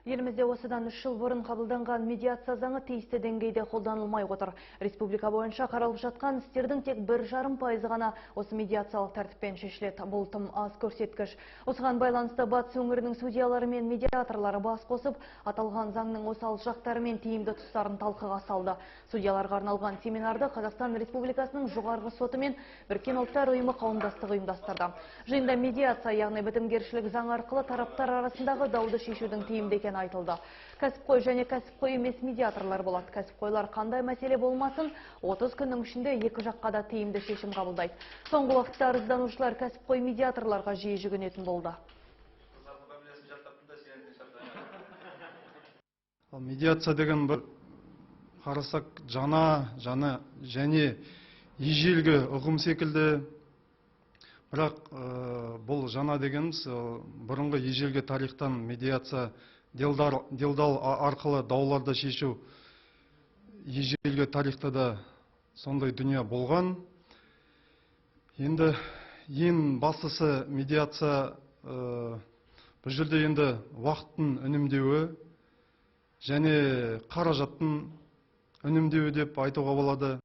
Елімізде осыдан 3 жыл бұрын қабылданған медиация заңы тиісті деңгейде қолданылмай отыр. Республика бойынша қаралып жатқан істердің тек 1,5% ғана осы медиациялық тәртіппен шешіледі. Бұл тым аз көрсеткіш. Осыған байланысты Батыс өңірінің судьялары мен медиаторлары бас қосып, аталған заңның осал жақтары мен тиімді тұстарын талқыға салды. Судьяларға арналған семинарды Қазақстан Республикасының Жоғарғы Соты мен Біріккен Ұлттар Ұйымы қауымдастығы ұйымдастырды. Жиында медиация, яғни бітімгершілік заң арқылы тараптар арасындағы дауды шешудің тиімді екені айтылды. Кәсіпқой және кәсіпқой емес медиаторлар болады. Кәсіпқойлар қандай мәселе болмасын, 30 күннің ішінде екі жаққа да тиімді шешім қабылдайды. Соңғы уақытта арызданушылар кәсіпқой медиаторларға жиі жүгінетін болды. Ал медиация деген бір қарасақ жаңа және ежелгі ұғым секілді. Бірақ бұл жаңа дегеніміз бұрынғы ежелгі тарихтан медиация делдал арқылы дауларды шешу ежелгі тарихта да сондай дүние болған. Енді ең бастысы медиация, бұл жерде енді уақыттың үнемдеуі және қаражаттың үнемдеуі деп айтуға болады.